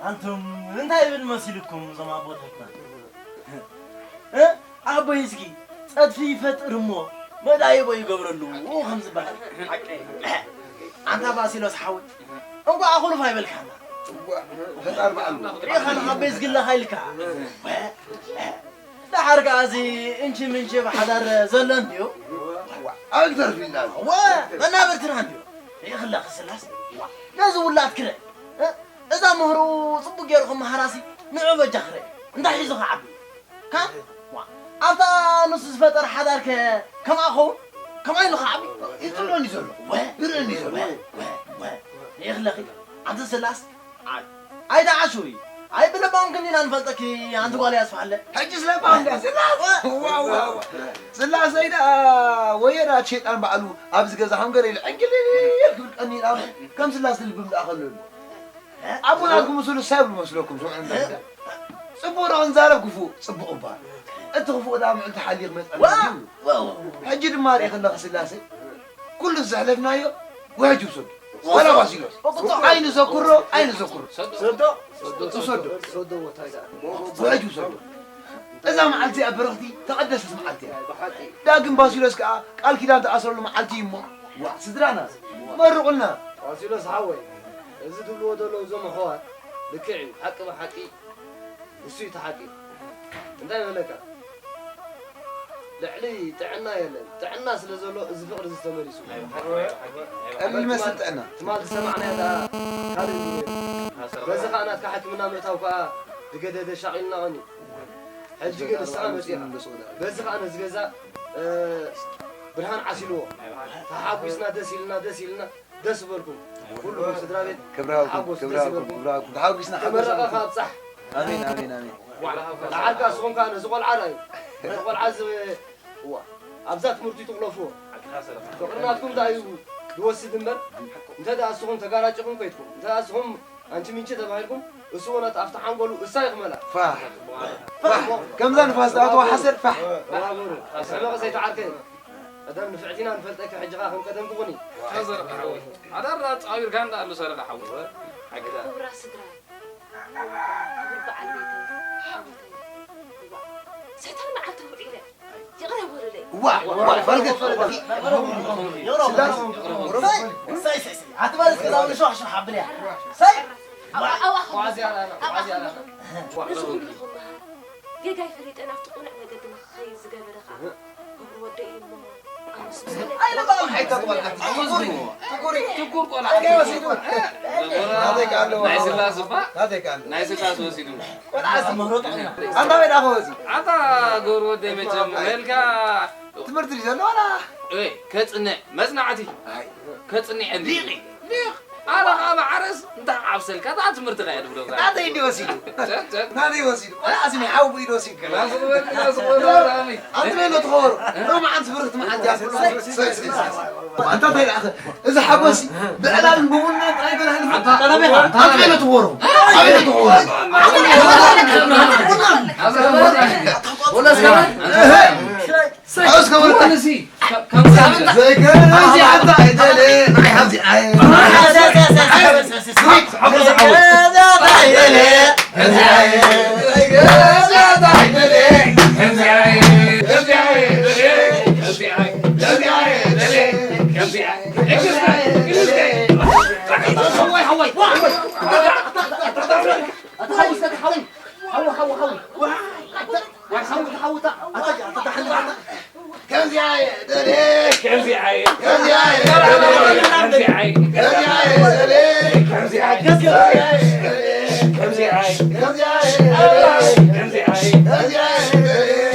ኣንቱም እንታይ ይብል መሲልኩም እዞም ኣቦታትና? እ? ኣቦይ እስኪ ጸድፊ ይፈጥር እሞ መዳይቦ ይገብረሉ ከም ዝበሃል። ሓቀይ። ኣንታ ባሲሎስ ሓወይ፣ እንኳዕ ኣኹልፍ ኣይበልካና። እዋ፣ ፈጣር በዓሉ። ሪኢኻ ንሓበይ ዝግለኻ ኢልካ። ወ-፣ ወ-፣ ደሓር ከኣ እዚ እንቺ ምንቺ ብሓዳር ዘሎ እንድዩ። እዋ፣ ኣይተርፍ ኢልና። እዋ፣ መናብርትና እንድዩ። ሪኢኽላ ክስላስ። እዋ፣ ነዚ ውላድ ክረ-፣ እ? እዛ ምህሩ ጽቡቅ ገይሩ ክመሃራሲ ንዑ በጃ ክረ-፣ እንታይ ሒዙ ክዓቢ? ካ-፣ ዋ፣ ኣብታ ንሱ ዝፈጠረ ሓዳር ከ ከምኣ ኸውን? ከምኣ ኢሉ ክዓቢ? ይጥልወኒ ዘሎ። ወ-፣ ይርእየኒ ዘሎ። ወ-፣ ወ-፣ ወ-፣ ይኽለኺ። ኣንቲ ስላስ፣ ኣይ፣ ኣይ ደዓሹ እዩ። ኣይ ብለባውን ክንዲና ንፈልጠኪ፣ ኣንቲ ጓል ያስፋለ። ሕጂ ስለባውን ዳ ስላስ? ዋ፣ ዋ፣ ዋ። ስላሰይ ደኣ ወየዳ ሸይጣን ባዕሉ ኣብዚ ገዛ ከም ገለ ኢሉ ዕንግልል ክብል ቀኒና፣ ከም ስላስ ልቢ ምድኣ ከሎ ኣሎ። ኣቦ ናትኩም ምስሉ እንታይ ይብሉ መስለኩም? ስምዑ እንዳ። ጽቡቕ ደኣ ክንዛረብ ክፉእ ጽቡቕ እባ። እቲ ክፉእ ደኣ ምዕልቲ ሓልዩ ክመጸና ዋ! ድዩ? ዋ! ዋ! ሕጂ ድማ ርኢኺ ኣለኺ ስላሴ። ኩሉ ዘሕለፍናዮ ውሕጅ ውሰዱ። ወላ ባሲሎስ። ብቁጥዕ። ኣይንዘክሮ፣ ኣይንዘክሮ። ሰዶ። ሰዶ። ሰዶ። ሰዶ። ሰዶ ወታይ ደኣ። ውሕጅ ውሰዱ። እዛ መዓልቲ እዚኣ ብርኽቲ ተቐደሰት መዓልቲ እያ። ብሓቂ። ዳግም ባሲሎስ ከኣ ቃል ኪዳን ተኣስረሉ መዓልቲ እዩ እሞ። ዋ፣ ስድራና፣ መርቑልና። ባሲሎስ ሓወይ፣ እዚ ትብልዎ ዘለዉ እዞም ኣሕዋት ልክዕ እዩ። ሓቂ ብሓቂ፣ እሱ እዩ እቲ ሓቂ። እንታይ በለካ? ልዕሊ ጥዕና የለን። ጥዕና ስለ ዘሎ እዚ ፍቕሪ እዚ ተመሊሱ። ቀሊል መስል ጥዕና። ትማል ዝሰማዕናዮ ደኣ ካልእ እዩ ነይሩ። በዚ ኸኣ ናትካ ሕክምና ምእታው ከኣ ዝገደደ ሻቒልና ቐንዩ። ሕጂ ግን ንስኻ መጺኻ። በዚ ኸኣ ነዚ ገዛ፣ እ፣ ብርሃን ዓሲልዎ። ተሓጒስና ደስ ኢልና፣ ደስ ኢልና። ደስ በልኩም። ኩልኩም ስድራ ቤት ክብራውኩም፣ ተሓጎሱ፣ ደስ ክብራውኩም፣ ይበልኩም። ክብራውኩም። ተሓጒስና ተመረቐ ሓጎስና። ካብ ጻሕ። ኣሜን፣ ኣሜን፣ ኣሜን። ዋ፣ ደሓር ከኣ ንስኹም ከኣ ነዚ ቆልዓ ርኣዩ። ነዚ ቆልዓ እዚ፣ ዋ፣ ኣብዛ ትምህርቱ ትቕለፍዎ። ፍቕሪ ናትኩም ደኣ እዩ ዝወስድ እምበር፣ እንተ ደኣ ንስኹም ተጋራጭኹም ከይድኩም፣ እንተ ደኣ ንስኹም ኣንቲ ምንቺ ተባሂልኩም፣ እሱ እውን ኣብቲ ሓንጎሉ እሳ ይኽመላ። ፋሕ፣ ፋሕ፣ ከምዛ ንፋስ ትኣትዋ ሓሰር፣ ፋሕ። ተባበሩ። ሕመቕ ዘይተዓርከ። ቀደም ንፍዕቲና ንፈልጠኪ፣ ሕጂ ኸኣ ከም ቀደም ትኹኒ። ተዘርጋ ሓወይ። ኣዳራ ጻዊርካ እንዳ ኣሎ ሰረቓ ሓወይ። ሓቂ። ክቡራት ስድራ፣ ክቡር በዓል ቤተይ፣ ሓወተይ፣ እዋ፣ ሰይጣን መዓልቲ ውዒለ፣ ይቕረ በሉለይ። እዋ፣ እዋ፣ ፈልገት። ስላስ፣ ሰይ፣ ሰይ፣ ሰይ፣ ሰይ፣ ኣትበል እስከ፣ እዛ እውን ሸዋሕ ሸዋሕ ኣብልያ። ሰይ፣ እዋ፣ እዋ፣ እዋ፣ እዋ፣ እዋ፣ እዋ፣ ነዚ ኩሉ ተመሃር። ጌጋይ ፈሊጠ ናብቲ ቅኑዕ መገዲ ንኽኸይድ ዝገበረ ኸኣ ክቡር ወደይ እዩ እሞ ኣመስግኖ። ኣይልባም። ኣይተጥወልካ። ትኩሪ፣ ትኩሪ፣ ትኩር ቆልዓ። ኣትከይ ወሲዱ። ናተይ ከኣ ኣለዎ። ናይ ስላስ እባ። ናተይ ከኣ ኣለዎ። ናይ ስላስ ወሲዱ። ቆልዓ ዝምህሮ ጥቕሚ። ኣንታ ቤት ኣኸ ወሲ። ኣታ ገብሩ ወደይ መቸም በልካ። ትምህርቲ ድዩ ዘሎ ዋላ? እይ፣ ከጽንዕ፣ መጽናዕቲ። ኣይ። ከጽንዕ እንዲ። ሊቕ፣ ሊቕ። ኣነ ኸኣ ማዕረስ እንታይ ክዓብሰልካ፣ እታ ትምህርቲ ኸኣ ድብሎ። ናተይ እንዲ ወሲዱ። ቸክ፣ ቸክ። ናተይ ወሲዱ። ቆልዓ እዚ ናይ ሓዊ ኢዱ ወሲዱ። ናስቕ በል፣ ናስቕ በል፣ ራሚ። ኣንተ በሎ ትኸበሩ። እ? ሎሚ ዓንስ ብርኽቲ መዓልቲ እያ። ሰይ፣ ሰይ፣ ሰይ፣ ሰይ። ኣንታ እንታይ ደኣ፣ እዚ ሓጎስ ብዕላልን ብቡና ጥራይ ገለ ህልፍ። ኣታ፣ ጠለብ ኢኻ። ኣታ ኣንተ በሎ ትኸበሩ። ኣበይ ትኸበሩ? ኣታ ወላ እስከ በል። እህ። ሰይ፣ ኣውስ ከበልካ። እዚ፣ ከ-፣ ከምዚ፣ ዘይከ-፣ ከምዚ፣ ኣታ ኣይደለ፣ ናይ ሓዚ ኣይ። ሓወይ፣ ሓወይ። ኣታ ሓወይ፣ ሓወይ። ሓወይ፣ ሓወይ፣ ሓወይ። ዋይ ሓወይ፣ ሓወይ፣ ኣታ፣ ኣታ፣ ኣታ፣ ከምዚኣ እየ ደልየ። ከምዚኣ እየ። ከምዚኣ እየ ደልየ። ከምዚኣ እየ። ከምዚኣ እየ ደልየ። ከምዚኣ እየ። ከምዚኣ እየ ደልየ። ከምዚኣ እየ ደልየ። ከምዚኣ እየ ደልየ። ከምዚኣ እየ ደልየ።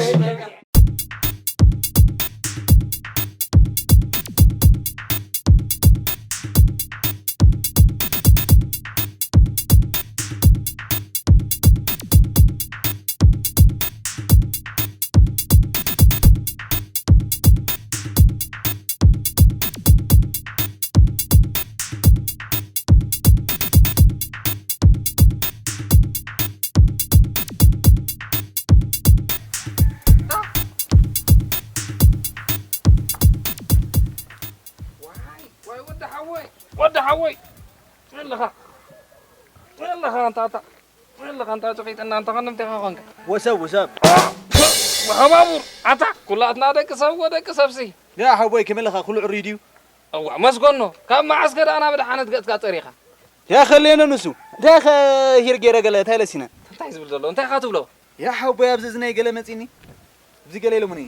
ዋይ፣ ዋይ፣ ወዲ ሓወይ፣ ወዲ ሓወይ፣ ኣለኻ። ወላኻ ኣንታ ኣታ ወላኻ ኣንታ ጨቂጥና ኣንታ ኸንምቴኻ ኾንካ ወሰብ ወሰብ። ሓባቡር ኣታ ኩላትና ደቂ ሰብ ወደቂ ሰብሲ። ያ ሓወቦይ ከመይ ኣለኻ? ኩሉ ዕሩይ ድዩ? እዋ መስጎኖ ካብ መዓስ ገዳና ብደሓነት ገጽካ ጸሪኻ? ያ ከልየነ ንሱ እንታይ ከ ሂር ገይረ ገለ እንታይ ለሲነ? እንታይ ዝብል ዘሎ እንታይ ኢኻ ትብሎ? ያ ሓወቦይ ኣብዚ እዝነይ ገለ መጺኒ። ኣብዚ ገለ ኢሎምኒ።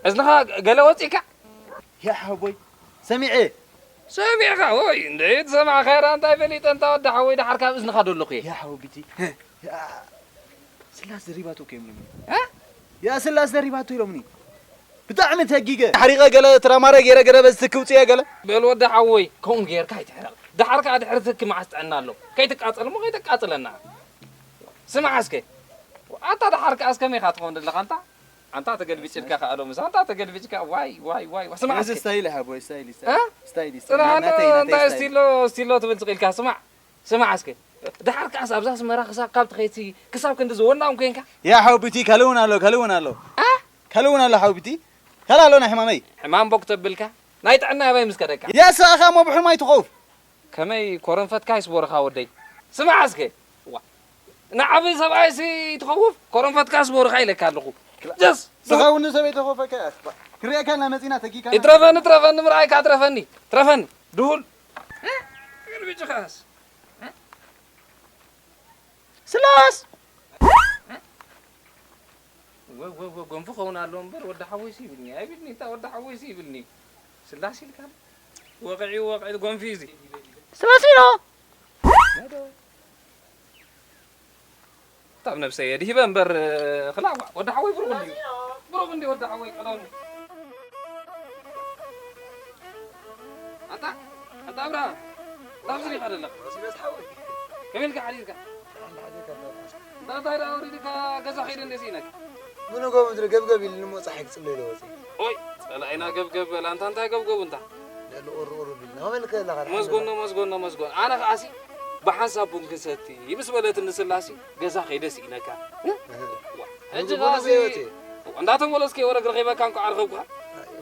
እዝንኻ ገለ ወጺካ? ያ ሓወቦይ ሰሚዐ። ሰሚዕካ ወይ እንደ ትሰማዕ ኸይራ እንታይ ፈሊጠ እንታ ወዲ ሓወይ ደሓር ካብ እዝንኻ ደለኹ እየ። ያ ሓወቢቲ ያ ስላስ ዘሪባቶ ከይምሉኒ። እ? ያ ስላስ ዘሪባቶ ኢሎምኒ። ብጣዕሚ ተጊገ ሓሪቐ ገለ ትራማረ ገይረ ገለ በዚ ትኪ ውፅየ ገለ። በል ወዲ ሓወይ ከምኡ ጌርካ ኣይትሕረቕ። ደሓር ከኣ ድሕሪ ትኪ መዓስ ጥዕና ኣሎ? ከይትቃጸል እሞ ከይተቃጽለና። ስማዕ እስከ ኣታ ደሓር ከኣ እስከ መይኻ ትኸውን ዘለኻ ኣንታ ኣንታ ተገልቢጭልካ ከኣ ሎምስ ኣንታ ተገልቢጭካ ዋይ ዋይ ዋይ ዋይ። ስማዕ እዚ እስከ ስታይል ሓቦይ ስታይል እ? ስታይል ስታይል ጽናሕ ኣሎ ናተይ ናተይ እንታይ ስታይል። ስቲሎ ስቲሎ ትብል ስቕ ኢልካ ስማዕ። ስማዕ እስከ ደሓር ከኣስ ኣብዛ ኣስመራ ክሳብ ካብ ትኸይድሲ ክሳብ ክንዲ ዝወናውን ኮንካ። ያ ሓውብቲ ካልእ እውን ኣሎ ካልእ እውን ኣሎ እ? ካልእ እውን ኣሎ ሓውብቲ ካልእ ኣሎ ናይ ሕማመይ። ሕማም ቦክ ተብልካ ናይ ጥዕና ኣባይ ምስ ከደካ። ያ ሰኣኻ እሞ ብሕልማይ ትኸውፍ። ከመይ ኮረንፈትካ ይስቦርኻ ወደይ። ስማዕ እስከ ዋ ንዓቢ ሰብኣይሲ ትኸውፍ ኮረንፈትካ ስቦርኻ ኢለካ ኣለኹ። ጀስ ስኻ እውን ንሰበይ ተኸውፈካ እያ። ክርእየካ እና መጺና ተጊካ። ይትረፈኒ ትረፈኒ ምርኣይካ ትረፈኒ ትረፈኒ ድሁል። ግልብጭኻስ ስላስ ወ- ወ- ወ- ጎንፊ ኸውን ኣሎ እምበር ወዲ ሓወይሲ ይብልኒ ኣይብልኒ እታ ወዲ ሓወይሲ ይብልኒ። ስላስ ኢልካ ወቕዒ ወቕዒ ጎንፊ እዚ ስላስ ኢሎ። ነዶ እታ ኣብ ነብሰይ የድሂበ እምበር ክላዋ ወዲ ሓወይ ብሩኽ እንዲ ብሩኽ እንዲ ወዲ ሓወይ ቀዳሙ ኣታ ኣታ ኣብርሃም እታ ኣብዚ ሪኻ ደለኻ ከመይ ኢልካ ሓዲርካ እንታ እንታይ ደኣ ወሪድካ ገዛ ከይደ እንደ ስኢነካ ምንጎ ምድሪ ገብገብ ኢሉ እሞ ፀሓይ ክፅሎ ኢለ ወፂ ኦይ ፀላኢና ገብገብ በላ እንታ እንታይ ገብገቡ እንታ ልዕሊ ቁሪ ቁሪ ቢልና ከመይ ኢልካ ኣለኻ መስጎኖ መስጎኖ መስጎኖ ኣነ ከዓሲ ብሓንሳብ ቡን ክንሰቲ ምስ በለትኒ ስላሲ ገዛ ከይደ ስኢነካ ሕጂ ከዓሲ እንዳተመለስከ ወረግ ረኺበካ እንኳ ኣረኸብኩኻ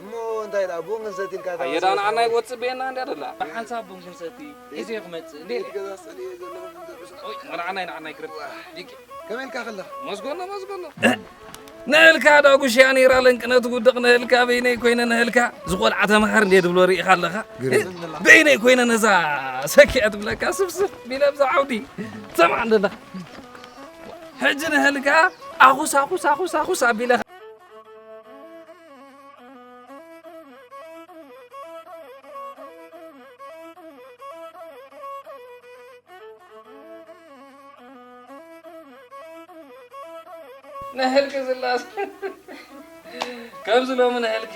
እሞ እንታይ ደኣ ቡን ክንሰቲ ኢልካ ኣየዳ ንዓና ይወፅእ ቤና እንድያ ደላ ብሓንሳብ ቡን ክንሰቲ ሒዘ ክመፅእ እንደ ኢለ ገዛ ስእሊ ዘለኹም ዘብሳ ኦይ ንዓና ንዓና ይግረም ዲቂ ከመይ ኢልካ ከለኻ መስጎኖ መስጎኖ ንህልካ ዳጉሽያ ነይራ ለንቅነ ትጉድቕ ንህልካ በይነይ ኮይነ ንህልካ ዝቆልዓ ተምሃር እንደ ድብሎ ርኢኻ ኣለኻ በይነይ ኮይነ ነዛ ሰኪዐ ትብለካ ስፍስፍ ቢለ ብዛ ዓውዲ ትሰምዓ እንደለኻ ሕጂ ንህልካ ኣኹስ ኣኹስ ኣኹስ ኣኹስ ኣቢለ ንህልኪ ዝላስ ከምዚ ሎሚ ንህልኪ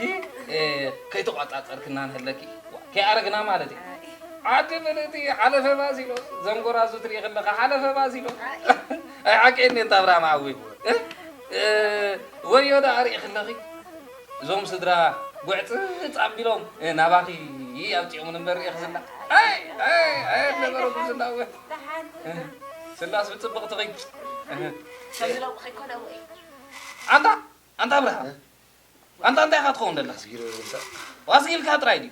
ከይተቋጻጸርክና ንህለኪ ከይኣረግና ማለት እዩ ዓዲ ምልእቲ ሓለፈ ባዚሎ ዘንጎራዙ ትርኢ ከለኻ ሓለፈ ባዚሎ ኣይሓቀኒ እንታ ኣብርሃም ዓዊ ወዮ ደኣ ርኢ ከለኺ እዞም ስድራ ጉዕጽጽ ኣቢሎም ናባኺ ኣምጺኦምን እምበር ሪኤ ክዝና ኣይ ኣይ ኣይ ነበረ ጉዝና እወ ስላስ ብጽብቕትኺ ኣንታ ኣንታ ኣብርሃ ኣንታ እንታይ ኢኻ ትኸውን ደለኻ ዋስ ኢልካ ጥራይ ድዩ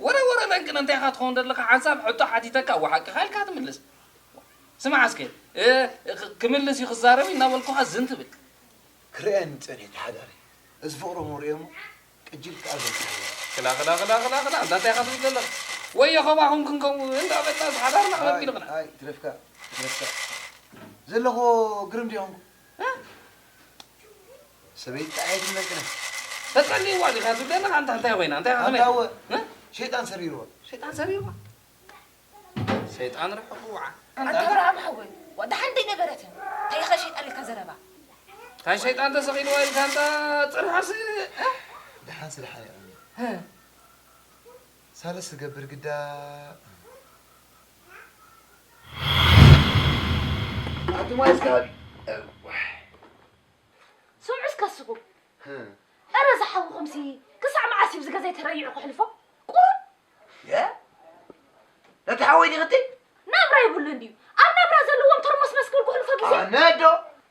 ወረ ወረ ለንቅነ እንታይ ኢኻ ትኸውን ደለኻ ሓንሳብ ሕቶ ሓቲተካ እወ ሓቅኻ ኢልካ ትምልስ ስማዕ እስከ ክምልስ እዩ ክዛረብ እናበልኩኻ ዝን ትብል ክርእየኒ ጸኒሕኩ ሓዳረይ። እዚ ፍቕሮም ወርእዮሞ ቅጅል ክኣልቦ ክላ ክላ ክላ ክላ ክላ እንታ እንታይ ኢኻ ትብል ዘለኻ? ወዮ ኸማኹም ክንከውን እንዳበልና እዚ ሓዳርና ክነቢልኽና። ኣይ ትረፍካ ትረፍካ ዘለኹ ግርም ድዮንኩ ሰበይቲ ጣየት ይመልክነ ተጸሊዋ ዲኻ ትብለና ኣንታ እንታይ ኮይና እንታይ ኢኻ ኣንታ ትመ- እወ እ? ሸይጣን ሰሪርዋ ሸይጣን ሰሪርዋ ሰይጣን ርሕቁ ውዓ። ኣንታ ኣብርሃም ሓወይ፣ ዋእ ደሓን ደይነበረትን። እንታይ ኢኻ ሸይጣን ኢልካ ዘረባ? እንታይ ሸይጣን ተሰቒልዋ ኢልካ ኣንታ ጽንሓሲ? ደሓን ስለ ሓሪቕኒ። ሳልስ ትገብር ግዳ። ኣቲ ማይ እስከ ሃቢ። ስምዑ እስከ ንስኹም። እረ እዛ ሓውኹምሲ ክሳዕ መዓስ እዩ ኣብዚ ገዛ ተረይዑ ክሕልፎ? ቁሩብ የ ነቲ ሓወይ ዲኺ እትይ? ናብራ የብሉን ድዩ? ኣብ ናብራ ዘለዎም ተርሞስ መስክር ክሕልፎ ግዜ? ኣነ ዶ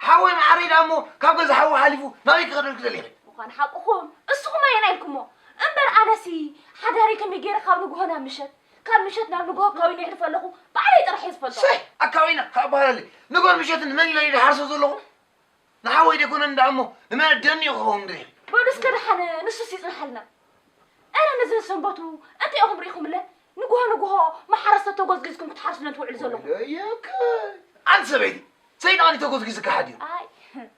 ሓወይ መዓረይ ደኣ እሞ ካብ ገዛ ሓወይ ሓሊፉ ናበይ ክኸደልኪ ደሊኺ? ምዃን ሓቅኹም እስኹም ኣየናይ ኢልኩሞ? እምበር ኣነሲ ሓዳረይ ከመይ ገይረ ካብ ንግሆ ናብ ምሸት ካብ ምሸት ናብ ንግሆ ኣካዊነ ይሕልፎ ኣለኹ። ባዕለይ ጥራሕ እየ ዝፈልጦ። ሰይ ኣካዊና ካብ በሃለለይ ንግሆ ምሸትን መን ኢለ ድሓርሶ ዘለኹ? ንሓወይ ደይኮነ እንዳ እሞ ንመን ደኒ ክኸውን ድሪሕ። በሉ እስከ ደሓን ንሱስ ይጽንሓልና። ኣረ ነዚ ሰንበቱ እንታይ ኢኹም ርኢኹምለ? ንግሆ ንግሆ መሓረስቶ ተጎዝጊዝኩም ክትሓርሱለን ትውዕሉ ዘለኹም። ወይለየከ። ኣንቲ ሰበይቲ ሰይጣን ተጎዝጊዝካ ሓዲሩ። ኣይ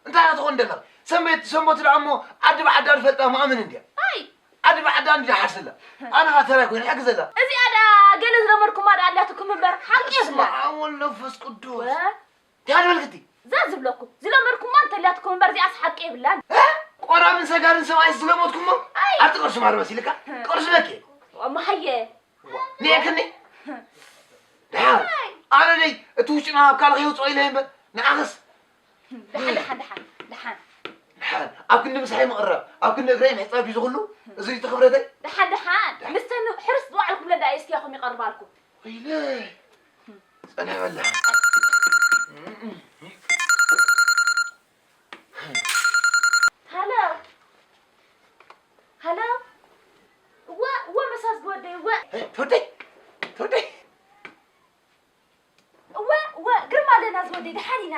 እንታይ ትኾን ደላ? ሰንበት ሰንበቱ ደኣ እሞ ዓዲ ብዓዳ ዝፈልጣ ማእምን እንድያ። ኣይ ዓዲ ብዓዳ እንድያ ሓርስላ። ኣነ ኸኣ ተራይ ኮይነ ሕግዘላ። እዚኣ ደኣ ገለ ዝለመድኩማ ደኣ ኣላትኩም እምበር ሓቂ የብላን። በስመ ኣብ ወወልድ ወመንፈስ ቅዱስ። ወ- እንታይ ኣልበልክቲ? እዛ ዝብለኩም ዝለመድኩማ እንተልያትኩም እምበር እዚኣስ ሓቂ የብላን። እ? ቆራብን ሰጋድን ሰብኣይ ዝለመድኩሞ? ኣይ ኣብቲ ቅርሲ ማር መሲልካ? ቅርሲ በኪ። እሞ ሃየ። ዋ፣ ኒዕክኒ? ደሓን። ኣይ። ኣነ ደይ እቲ ውሽጥና ኣብ ካልእ ከይወፅኦ ኢለ እምበር ንዓኽስ? ደሓን ደሓን ደሓን ደሓን። ደሓን ኣብ ክንዲ ምሳሐይ ምቕራብ ኣብ ክንዲ እግረይ ምሕፃብ እዩ ዝኽሉ። እዚ እዩ እቲ ክብረተይ። ደሓን ደሓን ምስተን ሕርስ ዝዋዕልኩምለን ደኣ እስኪ ያኹም ይቐርባልኩም። ወይለ ጸንሕ በላ። ሃሎ ሃሎ። እወ እወ መሳዝ ዝወደይ እወ። ተወደይ ተወደይ። እወ እወ ግርማ ኣለና ዝወደይ ደሓን ኢና።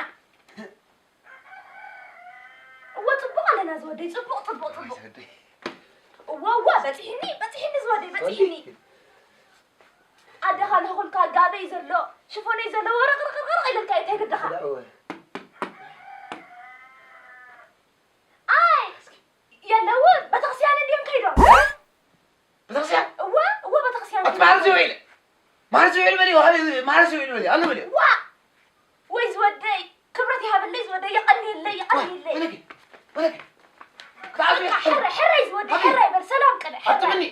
እወ ጽቡቕ ኣለና ዝወደይ ጽቡቕ ጽቡቕ ጽቡቕ። እወ እወ በጺሕኒ በጺሕኒ ዝወደይ በጺሕኒ። ኣደኻ ንኽልካ ጋበይ ዘሎ ሽፎነይ ዘሎ ወረቕርቕርቕርቕ ኢለልካ እንታይ ግድኻ? ኣይ የለውን ቤተክርስትያን እንድዮም ከይዶም። ቤተክርስትያን እወ እወ ቤተክርስትያን ኣቲ ማርዚ ውዒለ ማርዚ ውዒል በሊ ማርዚ ውዒል በሊ ኣሎ በሊ። ዋ ወይ ዝወደይ ክብረት ይሃበለይ ዝወደይ የቐንየለይ የቐንየለይ። ወለኪ ወለኪ በቃ ሕረ ሕረ እዩ ዝወደይ ሕረ ይበል ሰላም ቅነ ሕረ። ኣትዕኒ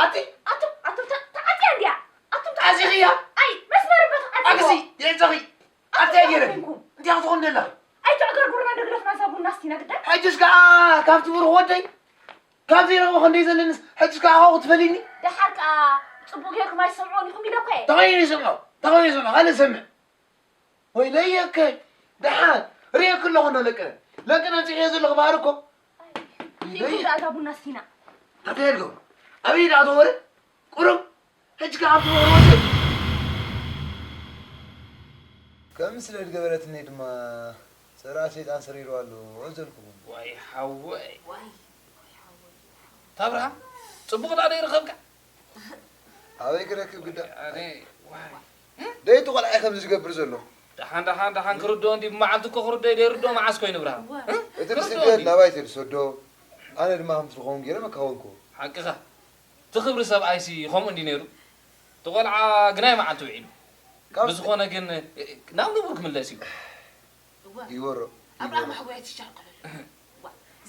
ኣቲ ኣቱም ኣቱም ተ- ተዓፅያ እንድያ ኣቱም ተዓፅያ ኣዚኽያ ኣይ መስመር እባ ተዓፅያ ኣግዚ የዕፀኺ ኣቲ ኣይገረን እንታይ ክትኾን ደላ ኣይተዕገርጉርና ደግለፍና እዛ ቡና ስቲና ግዳ ሕጅስ ከዓ ካብቲ ብሩኽ ወደይ ካብዚ ረብኹ እንደይ ዘለንስ ሕጅስ ከዓ ካብኡ ክትፈልይኒ ደሓር ከዓ ፅቡቅ ጌርኩም ኣይሰምዖን ኢኹም ኢለ እኮ እየ ተኸይኑ ይሰምዖ ተኸይኑ ይሰምዖ ካልእ ሰምዕ ወይለየከ ደሓን ርእየክ ኣለኹ እንዶ ለቅነ ለቅነ ፅሕዮ ዘለኹ ባህር እኮ ሪእኩም ደኣ እዛ ቡና ስቲና ኣተየድጎ ኣበይ ደኣ ተወረ ቁሩብ ሕጂ ከኣ ኣብቲ ወረ ወሰድ ከም ስለ ዝገበረትኒ ድማ ሰራ ሰይጣን ሰሪሩ ኣሎ ወዘልኩም ዋይ ሓወይ ዋይ ታብርሃም ጽቡቕ ደኣ ዘይረኸብካ ኣበይ ክረክብ ግዳ ኣነ ዋይ ደይቲ ቆልዓ ከምዚ ዝገብር ዘሎ ደሓን ደሓን ደሓን ክርድኦ እንዲ ብመዓልቲ እኮ ክርድኦ ደይርድኦ መዓስ ኮይኑ ብርሃን እቲ ክስደድ ናባይ ተድሰዶ ኣነ ድማ ከምቲ ዝኸውን ገይረ መካወንኩ ሓቅኻ እቲ ክብሪ ሰብኣይሲ ከምኡ እንዲ ነይሩ እቲ ቆልዓ ግናይ መዓልቲ ውዒሉ ብዝኾነ ግን ናብ ንቡር ክምለስ እዩ ይወሮ ኣብርሃም ሓወይ ኣይትሻቀለሉ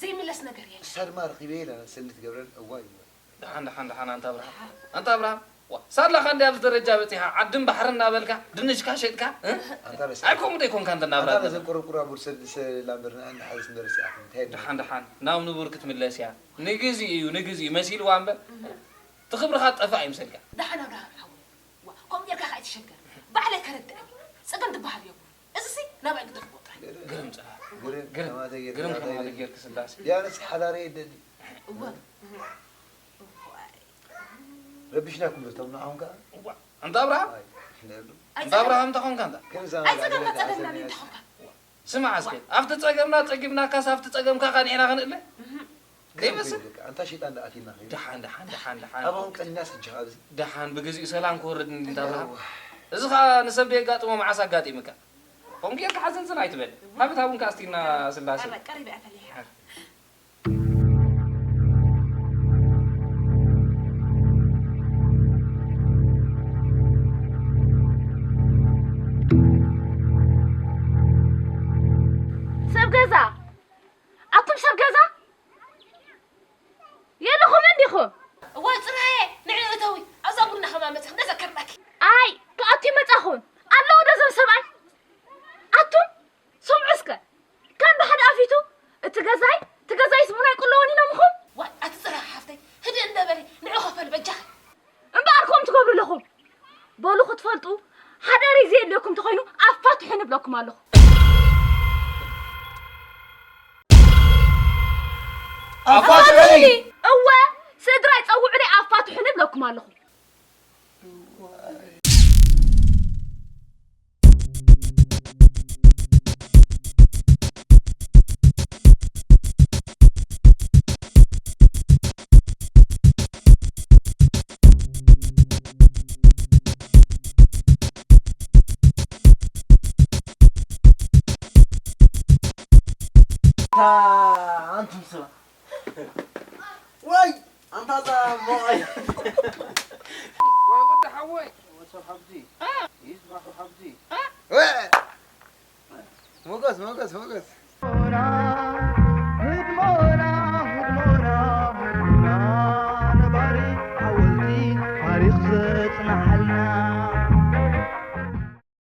ዘይምለስ ነገር የለን ንሳ ድማ ረኺበ ኢላ ስሊ ትገብረን እዋይ እዋይ ደሓን ደሓን ደሓን ኣንታ ኣብርሃም ኣንታ ኣብርሃም ዋ ሳላ ኻንዲ ኣብዚ ደረጃ በጺሓ ዓድን ባሕርን እናበልካ ድንሽካ ሸጥካ እ? ኣንታ ረሳ ኣይ ከምኡ ደይኮንካ እንተ ናብራ ኣንታ ዘለና ነዘን ቁርቁራ ቡርሰ ሰላምበርና እንሓዝስ ንበረስ ኣኹም እንታይ ደሓን ደሓን ናብ ንቡር ክትምለስ እያ ንግዚ እዩ ንግዚ እዩ መሲልዋ እምበር እቲ ክብርኻ ጠፋእ ይምሰልካ ደሓን ኣብርሃም ሓወይ ዋ ከምኡ ጌርካ ኸኣ ኣይትሸገር ባዕለይ ከረድእ እየ ጸገም ዝበሃል የብሉን እዚሲ ናባይ ግደፍዎ ጥራይ ግርም ጽላል ግርም ግርም ግርም ከማተ ጌርክ ግርም ጽላል ከማተ ተይደሊ። ጌርክ ስላሴ ዲያንስ ሓዳሪ የደሊ እወ ረቢሽናኩም ዶ እቶም ንዓኹም ከኣ እዋ እንታ ኣብርሃም ኣይ፣ ይፍለሉ። ኣይ፣ እንታ ኣብርሃም እንታ ኾንካ እንታ ግን እዛ ኣይ፣ ጸገምና፣ ጸገምና እንታይ ኾንካ? ስማዕ እስከ ኣብቲ ጸገምና ጸጊብናካስ ኣብቲ ጸገምካ ኸኣ ንሕና ኸንእለ ዘይመስል ኣንታ ሸይጣን ደኣ ኣቲና ኸይዱ ደሓን ደሓን ደሓን ደሓን ኣባኹም ቀኒናስ ሕጂ ኸኣ ኣብዚ ደሓን ብግዚኡ ሰላም ክወርድ እንዲ እንዳ ኣብርሃም እዚ ኸኣ ንሰብ ደየጋጥሞ መዓስ ኣጋጢምካ ከምኡ ጌርካ ሓዘንዝን ኣይትበል ሃብት ሃቡን ከኣ ኣስቲና ስላሴ ቀሪበ እያ ፈሊሓ ሰብ ገዛ ኣቱም ሰብ ገዛ የለኹምን ዲኹም እዋይ ፅራየ ንዕ እተዊ ኣብዛ ቡና ከማመፅኺ ነዘከርናኪ ኣይ ክኣቱ ይመፃኹን ኣለዉ ዶ ዘም ሰብኣይ ኣቱም ስምዑ እስከ ከም ብሓደ ኣፊቱ እቲ ገዛይ እቲ ገዛይስ ቡን ኣይቅለዎን ኢሎምኹም ዋይ ኣቲ ፅራ ሓፍተይ ህድእ እንደ በሊ ንዑ ከፈል በጃኺ እምበኣር ከምኡ ትገብሩ ኣለኹም በሉ ክትፈልጡ ሓዳረይ ዘየድልየኩም እንተኾይኑ ኣፋትሑኒ እብለኩም ኣለኹ ኣፋትሑኒ እወ ስድራይ ፀውዑለይ ኣፋትሑኒ እብለኩም ኣለኹ ኣንቱም ሰባት። ወይ ኣንታ እዛ ሞይ። ወይ ወዲ ሓወይ፣ ወሰብ ሓብዚ። ይዝባሑ ሓብዚ። ሞገስ፣ ሞገስ፣ ሞገስ።